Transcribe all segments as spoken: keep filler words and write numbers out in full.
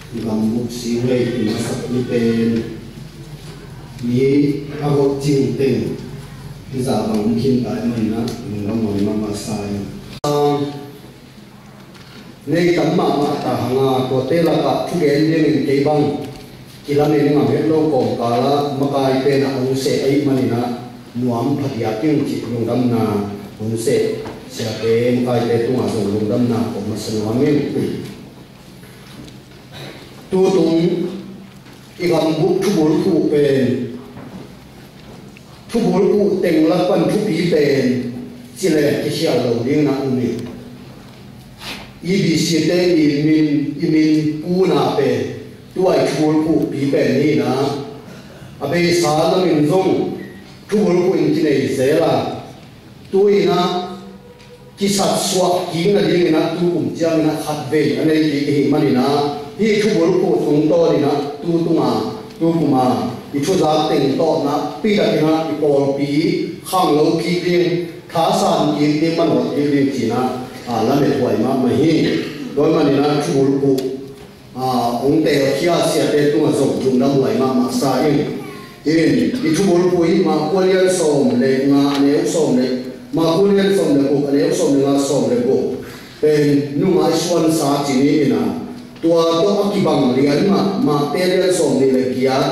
Gambup sing lei i masak ni pen mi a holh cing teng i za bang um khin ta i manin ah lungdam huai mahmah sa ing. Nei tam mahmah ta hang a, tuate lakah thugen dingin kei bang kilamen ngam het lo kawmkal ah makai pen a hong seh ahih manin ah nuam phadiak ing cih lungdamna hong seh siate makaite tungah zong lungdamna kong masa nuam ing. Tutung i gambup thubulphuh pen, thubulphuh teng lak pan thupi pen ci le kikhial lo dingin ah um hi. I B C te i min, i min puna pen tua i thubulphuhpi pen hi-in ah, a beisa lamin zong thubulphuh in kinei zel a, tu-in ah kisatsuah kik nadingin ah tukum ciangin ah khatvei a nei kik i hih manin ah, hih thubulphuh tungtawnin ah tutung a, tukum a i thuzak teng tawh nakpi takin ah i pawlpi khanglo kik ding, thasan kik ding, manawh kik ding ci-in ah, a, lamethuai mahmah hi. Tua ahih manin ah thubulphuh a, hong teelkhia siate tungah zong lungdam huai mahmah sa ing. In, i thubulphuh i Marka lian sawm le nga a neu sawm le, Marka lian sawm le guk a neu sawm le nga, sawm le guk pen nungai suansa ci ni-in ah, tua tawh a kibang lian mah Mate lian sawm nih le giat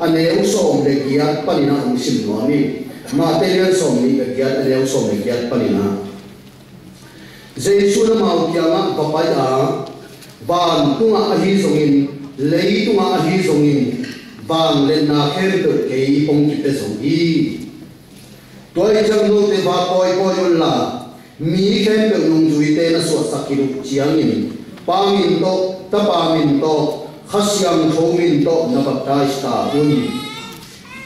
a neu sawm le giat panin ah hong sim nuam ing. Mate lian sawm nih le giat a neu sawm le giat panin ah. Jesu in amau kiangah va pai a, vantungah ahi zongin, leitungah ahi zongin, vangliatna khempeuh kei hong kipia zo hi. Tua ahih ciang note va kawikawi unla, mi khempeuh nungzuite na suahsak khit uh ciangin, Pa min tawh, Tapa min tawh, Kha Siangtho min tawh na baptize ta un.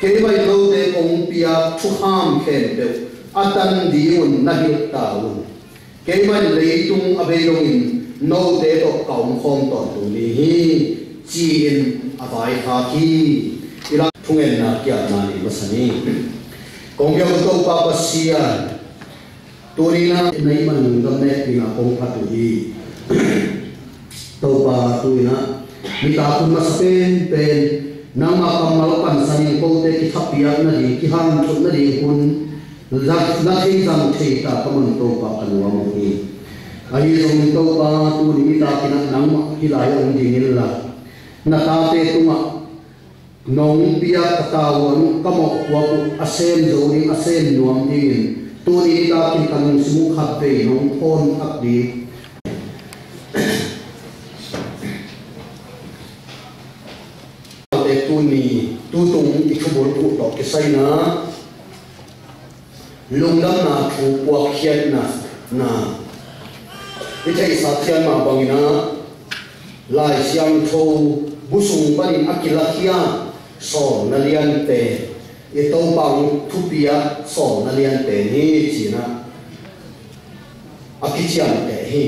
Keimah in note kong piak thukham khempeuh a tan dingun na hilh ta un. Keimah in leitung a bei dongin note tawh ka omkhawm tawntung ding hi, ci-in a vaikhak hi. Tua thungetna kiatna nei masa ni. Kong biak uh Topa Pasian, tuni-in ah na i man lungdam nek dingin kong phat uh hi. Topa, tu-in ah nitak hun masa penpen nangmah kammal pansanin kote kithapiak nading, kihanthawn nading hun la, la thei zang thei ta ka man Topa ka nuam uh hi. Ahi zongin Topa, tuni nitakin ah nangmah hih lai-ah om ding inla, na tate tungah nong piak ka tavuan uh ka mawhpuak uh a sem zo ding, a sem nuam dingin tuni nitakin ka lungsim uh khatvei nong phawn thak ding. Tuni, tutung i thubulphuh tawh kisai-in ah lungdamna thu puakkhiatna na i theihsa ciat mah bangin ah Lai Siangtho bu sung panin a kilakhia sawlna lian pen i Topa hong thupiak sawlna lian pen hi ci-in ah a kiciamteh hi.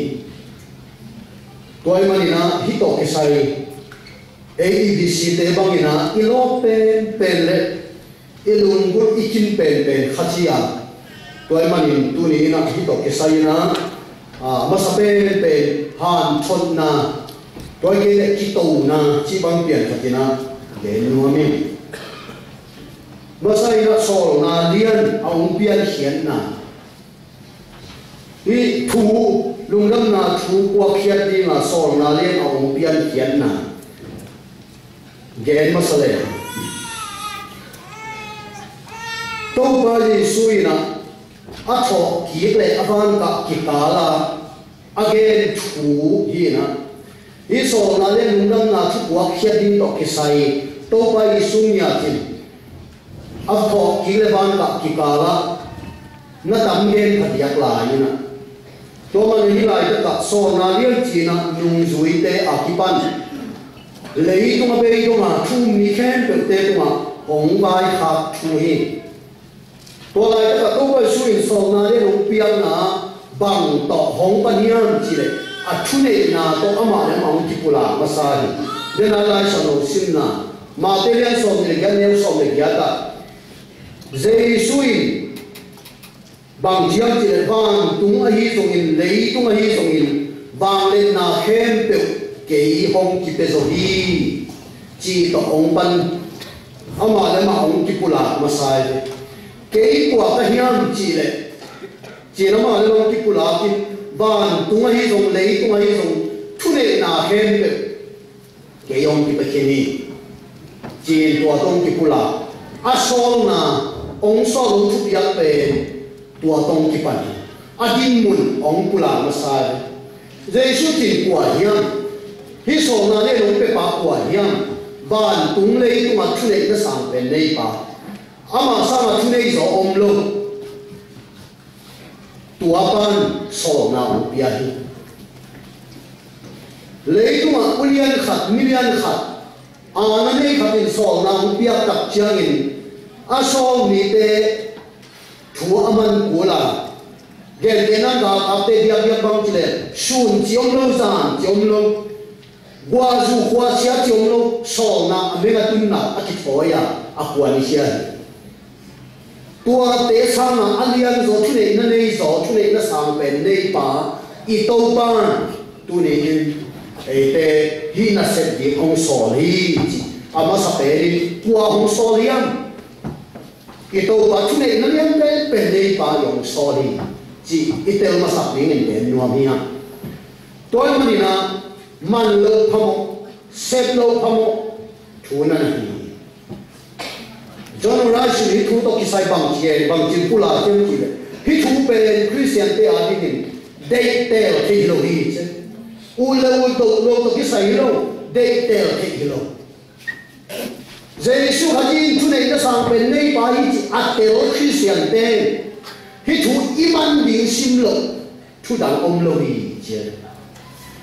Tua ahih manin ah hih tawh kisai ei i B C te bangin ah i lawp penpen le i lunggulh i kim penpen khat hi a, tua ahih manin tuni-in ah hih tawh kisai-in ah, a, masa penpen hanthawnna, tua hi kei leh kitona cih bang pian khatin ah gen nuam ing. Masa-in ah sawlna lian a hong piankhiatna, hih thu, lungdamna thu puakkhiat dingin sawlna lian a hong piankhiatna gen masa leng, Topa Jesu in ah a thawhkik le a vankah kikal ah a gen thu hi-in ah, hih sawlna le lungdamna thu puakkhiat ding tawh kisai Topa Jesu ngiat in a thawhkik le vankah kikal ah na tam gen phadiak lai-in ah, tua manin hih laitakah sawlna lian ci-in ah nungzuite a kipan leitung a bei dong a thu um mi khempeuhte tungah hong vaikhak thu hi. Tua laitakah Topa Jesu in sawlna lian hong piakna bang tawh hong pan hiam cih leh a thuneihna tawh amah le amah hong kipulak masa hi. Tua ahih manin Lai Siangtho simna Mate lian sawm le giat, neu sawm le giat ah Jesu in bang ci hiam cih leh vantung ahi zongin, leitung ahi zongin, vangliatna khempeuh kei hong kipia zo hi, cih tawh hong pan, amah le amah hong kipulak masa hi. Kei kua ka hiam cih leh, ci-in amah le amah hong kipulak in, vantung ahi zong, leitung ahi zong, thuneihna khempeuh kei hong kipia khin hi, ci-in tua tawh hong kipulak. A sawlna, hong sawl, hong thupiak pen tua tawh hong kipan hi. A dinmun hong pulak masa hi. Jesu cih kua hiam? Hih sawlna nei hong piapa kua hiam? Vantung leitungah thuneihna sang pen neipa. Amah sangah thunei zaw om lo. Tua pan sawlna hong pia hi. Leitungah ulian khat, milian khat, aana nei khat in sawlna hong piak tak ciangin a sawl mite thu a man kul a, gentehna galkapte biakbiak bang ci leh sun ci om lo, zan ci om lo. Guahzu khuasia ci om lo, sawlna a meng a tunna a kithawi a, a kuan i sia hi. Tuate sangah a lianzaw, thuneihna neizaw, thuneihna sang pen neipa i Topa in tuni in eite hih nasep ding hong sawl hi, ci. A masa pen in kua hong sawl hiam? I Topa, thuneihna lian penpen neipa i hong sawl hi, ci i tel masak dingin gen nuam hi hang. Tua ahih manin ah man loh phamawh, sep loh phamawh thu na hi. John Rice in hih thu tawh kisai bang ci, bang ci pulak hiam cih leh, hih thu pen Khristiante a dingin deihtel theih hi lo hi, ci. Ut le ut loh tawh kisai hi lo, deihtel theih hi lo. Jesu Khazih in thuneihna sang pen neipa hi, ci a tel Khristiante hih thu i man ding sim loh thu dang om lo hi, ci.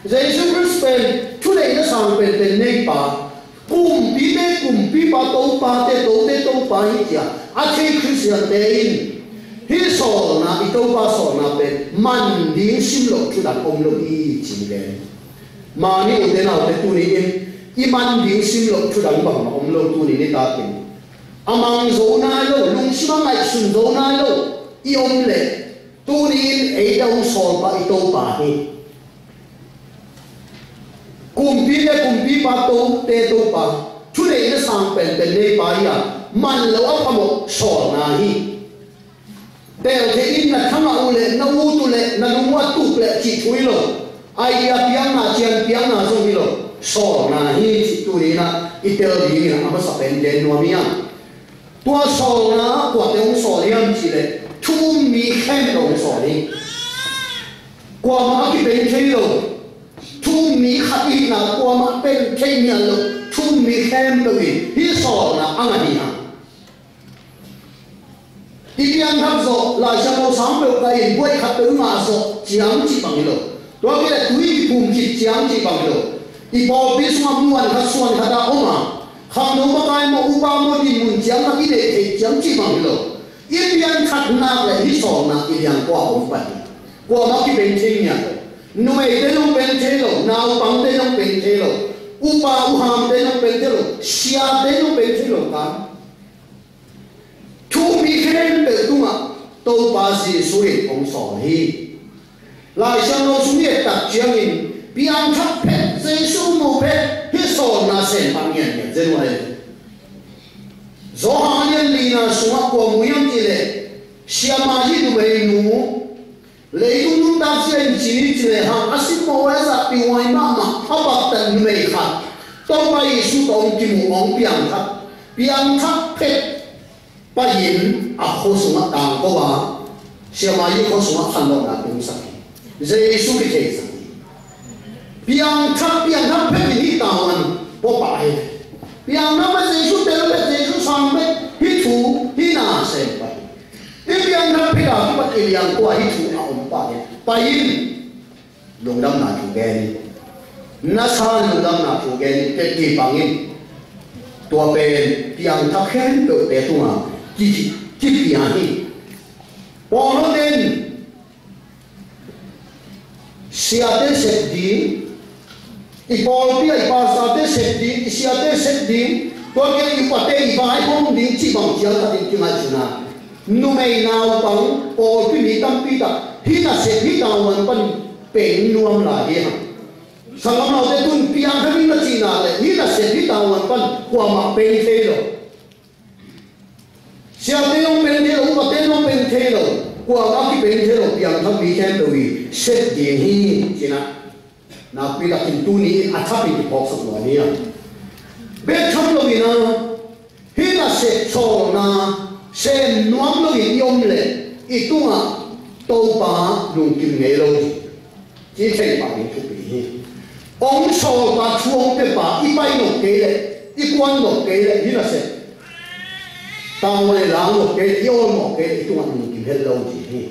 Jesu Khrist pen thuneihna sang penpen neipa, kumpite kumpipa, topate tote topa hi, ci a a thei Khristiante in hih sawlna, i Topa sawlna pen man ding sim loh thu dang om lo hi, ci hi. Mah hi, ute naute, tuni in i man ding sim loh thu dang bangmah om lo, tuni nitakin. A mang zo nai lo, lungsim a ngaihsun zo nai lo i om leh, tuni in ei dong sawlpa i Topa hi. Kumpi le kumpipa, tote Topa, thuneihna sang penpen neipa hi a, man loh a phamawh sawlna hi. Tel theih in, na thangah uh leh, na ut uh leh, na lung uh a tuk leh cih thu hi lo. Idea piakna, cian piakna zong hi lo. Sawlna hi, cih tuni in ah i tel dingin a masa pen gen nuam hi hang. Tua sawlna ah kuate hong sawl hiam cih leh, thu um mi khempeuh hong sawl hi. Kuamah a kibeng thei lo. Thu um mi khat ihihna kuamah beng thei ngiat lo. Thu um mi khempeuh in hih sawlna a ngah hi hang. I piangthak zawh, Lai Siangtho sang peuh kah in buaih khat peuh i ngah zawh ciang cih bang hi lo. Tua hi leh tui kiphum khit ciang cih bang hi lo. I pawlpi sungah muan khat suan khat a om a, khangno makai maw, upa maw, dinmun ciang khat i neih theih ciang cih bang hi lo. I piangthak nak leh hih sawlna i liang kua om pah hi. Kuamah kibeng thei ngiat lo. Numeite zong beng thei lo, naupangte zong beng thei lo, upa uhamte zong beng thei lo, siate zong beng thei lo ka. Thu um mi khempeuh tungah Topa Jesu in hong sawl hi. Lai Siangtho sung i et tak ciangin piangthak phet, Jesu mu phet, hih sawlna sem pah ngiatngiat zen uh hi. Johan a lian lina sungah kua mu hiam cih leh, Sia Mary numeinu, leitung nuntakzia in ci ni ci lehang a simmawh huai a zahpih huai mahmah a paktat numei khat Topa Jesu tawh hong kimuh, hong piangthak. Piangthak phet pahin a khua sungah tangko a, Sia Mary khua sungah khanlawhna tungsak hi. Jesu kitheisak hi. Piangthak, piangthak phet in hih tavuan pua pah hi. Piangthak phet, Jesu tel phet, Jesu sang phet, hih thu, hih na sem pah hi. I piangthak phet a kipat i liang kua hih thu a om pah hi. Pai in, lungdamna thu gen in. Na san lungdamna thu gen in, teci pang in. Tua pen piangthak khempeuhte tungah ki, ki, kipia hi. Paul in siate sep ding, i pawlpi ah i pastorte sep ding, i siate sep ding, tua khit i upate i vaihawm ding cih bang ciang khat in kingaihsun a, numei, naupang, pawlpi mi tampi tak hih nasep, hih tavuan pan peng nuam lai hi hang. Sanggam naute, tun piangthak in na cihna le hih nasep hih tavuan pan kuamah peng thei lo. Siate zong peng thei lo, upate zong peng thei lo. Kuamah kipeng thei lo, piangthak mi khempeuh i sep ding hi, ci-in ah. Nakpi takin tuni in a thak in kiphawksak nuam hi a. Bek tham lo-in ah, hih nasep sawlna sem nuam loin i om leh i tungah Topa lungkim ngei lo hi. Ci thei pah ding thupi hi. Hong sawlpa, thu hong piapa i pai nop kei leh, i kuan nop kei leh, hih nasep tavuan i la nop kei leh, i awl nop kei leh i tungah lungkim het lo ding hi.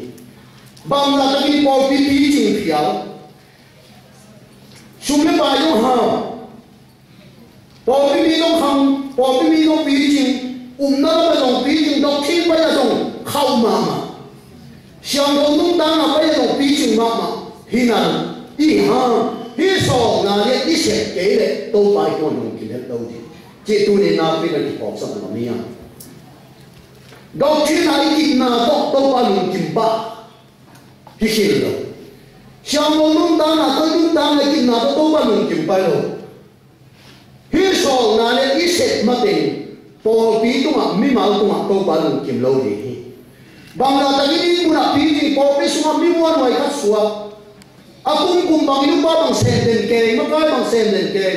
Bangzah takin pawlpi picing phial, sum le pai zong hau, pawlpi mi zong khang, pawlpi mi zong picing, upna lam ah zong picing, doctrine pai ah zong khauh mahmah, siangtho nuntakna pai ah zong picing mahmah. Hi nang, i hang, hih sawlna lian i sep kei leh Topa i tungah lungkim het lo ding. Cih tuni nakpi-in ah kiphawksak nuam hi a. Doctrine ah i kipna tawh Topa lungkim pah hi khin lo. Siangtho nuntakna tawh, nuntakna i kipna tawh Topa lungkim pah hi lo. Hih sawlna le i sep mateng pawlpi tungah, mimal tungah Topa lungkim lo ding hi. Bangzah takin i mun ah picing, pawlpi sungah mi muanhuai khat suak, a kumkum bangin upa bang sem den kei, makai bang sem den kei,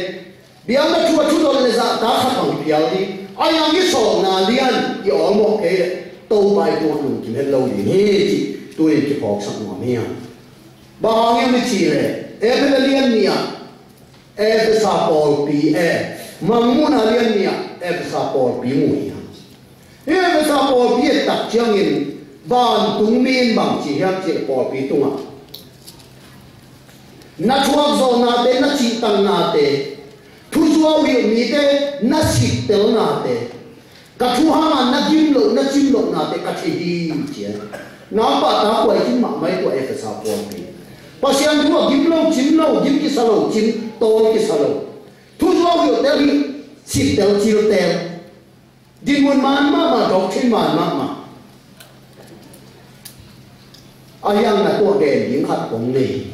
biakna thu a thudon le zahtak khat bang phial ding. Ahi hang hih sawlna lian i awlmawh kei leh Topa i tungah lungkim het lo ding hi, cih tuni in kiphawksak nuam hi a. Bang hang hiam i cih leh, Efesa lian nih ah Efesa pawlpi, eh, Mangmuhna lian nih ah Efesa pawlpi mu hi a. Hih Efesa pawlpi et tak ciangin vantungmi in bang ci hiam cih leh pawlpi tungah na thuakzawhnate, na cihtaknate, thuzuau hilh mite na sittelnate, ka thu hanga na gim loh, na cim lohnate ka thei hi, ci a. Nang pahtak huai khin mahmah hi tua Efesa pawlpi. Pasian thu ah gim lo, cim lo, gim kisa lo, cim tawl kisa lo. Thuzuau hilhtel hi, sittel, ciltel. Dinmun man mahmah, doctrine man mahmah. Ahi hang na tuah gen ding khat kong nei.